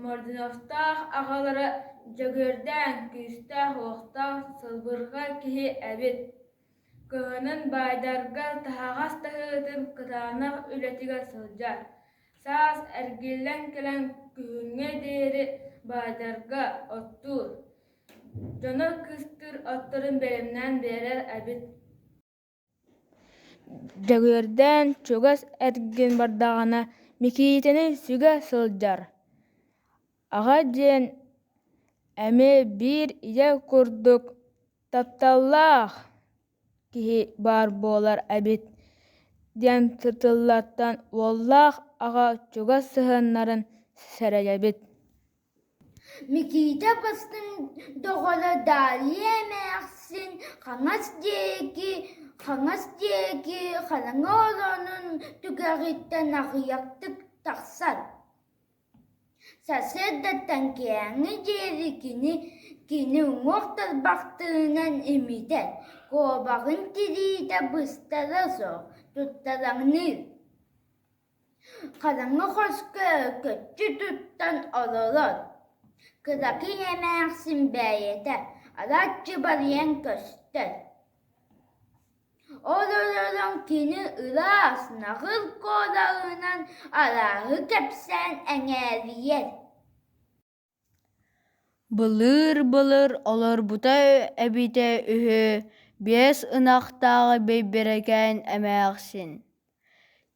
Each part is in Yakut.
Мордуновтаах аҕалара Дьөгүөрдээн күүстээх-уохтаах сылбырҕа киһи эбит. Кыһынын баайдарга таһаҕас таһыытын кытаанах үлэтигэр сылдьар. Саас эргиллэн кэлэн күһүҥҥэ диэри баайдарга оттуур, дьоно кыстыыр отторун бэлэмнээн биэрэр эбит. Дьөгүөрдээн чугас эргин бардаҕына Микиитэни сүгэ сылдьар, аҕа диэн эмиэ биир ийэ курдук тапталлаах киһи баар буолар эбит диэн тыллартан уоллаах аҕа чугас сыһыаннарын сэрэйэбит. Микиитэ бастыҥ доҕоро Дарья эмээхсин хаҥас диэки, хаҥас диэки хараҥа оронун түгэҕиттэн аҕыйахтык тахсар. Сарсыардаттан киэһээҥҥи диэри кини кини уҥуох тарбахтарынан имитэр, куобаҕын тириитэ быстара суох туттараҥныыр. Хараҥа хоско көччү туттан олорор, кыракый эмээхсин бэйэтэ араччы барыйан көстөр. Ол олорон кини ыраас, наҕыл куолаһынан арааһы кэпсээн эҥээрийэр. Былыыр-былыр олорбута эбитэ үһү биэс ынахтаах Бэйбэрэкээн эмээхсин.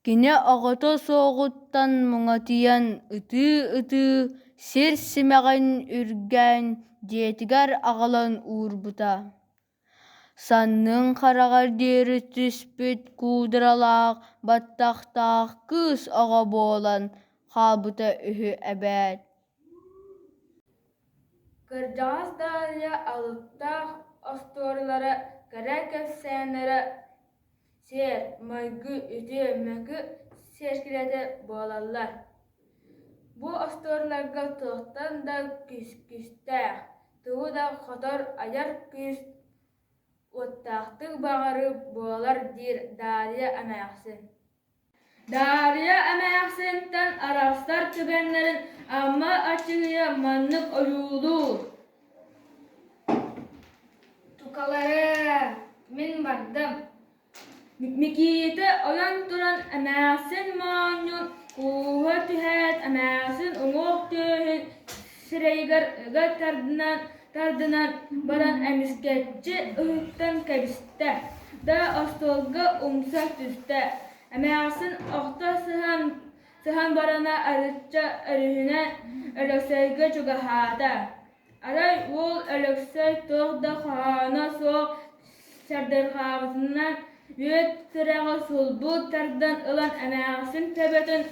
Кини оҕото суоҕуттан муҥатыйан ытыы-ытыы сир симэҕин үргээн дьиэтигэр аҕалан уурбута. Саннын хараҕар диэри түспүт куударалаах баттахтаах кыыс оҕо буолан хаалбыта үһү эбээт. Кырдьаҕас Даарыйа алыптаах остуоруйалара, кэрэ кэпсээннэрэ сиэр, майгы, үтүө, мөкү сиэркилэтэ буолаллар. Бу остуоруйаларга туохтан да күүстээх, тугу да хотор айар күүс уоттаахтык баҕарыы буолар диир Даарыйа эмээхсин. Даарыйа эмээхсинтэн арахсар түгэннэрин Амма Аччыгыйа маннык ойуулуур: Тукалары, мин бардым. Микиитэ ойон туран эмээхсин моонньун кууһа түһээт эмээхсин уҥуох түөһүн сирэйигэр ыга тардынан тардынан баран эмискэччи ыһыктан кэбистэ да остуолга умса түстэ. Эмээхсин охто сыһан сыһан барана арычча өрүһүнэн Өлөксөйгө чугаһаата. Арай уол Өлөксөй туох да хоһооно суох сардырҕаабытынан үөт сүрэҕи сулбу тардан ылан эмээхсин төбөтүн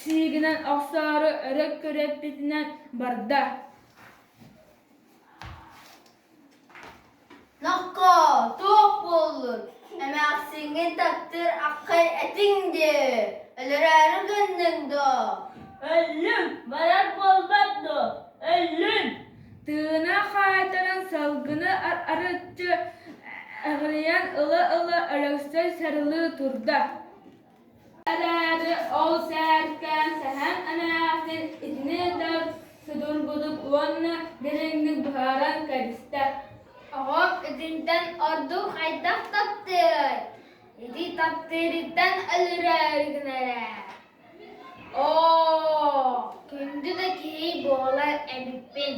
сиигинэн охсоору өрө күрэппитинэн барда. Ноххоо, туох буоллун, эмээхсиҥҥин таптыыр аххай этиҥ дии, өлөрөөрү гынныҥ дуо? Өллүм, барар буолбат дуо, өллүм! Тыына хаайтаран салгыны арыччы эҕирийэн ыла-ыла Өлөксөй сарылыы турда. Эрээри ол сээркээн сэһэн эмээхсин итини да судургутук уонна дириҥник быһааран кэбистэ. Оҕом итинтэн ордук хайдах таптыай? Ити таптыырыттан өлөрөөрү гынар ээ. Оо, күндү да киһи буолар эбиппин.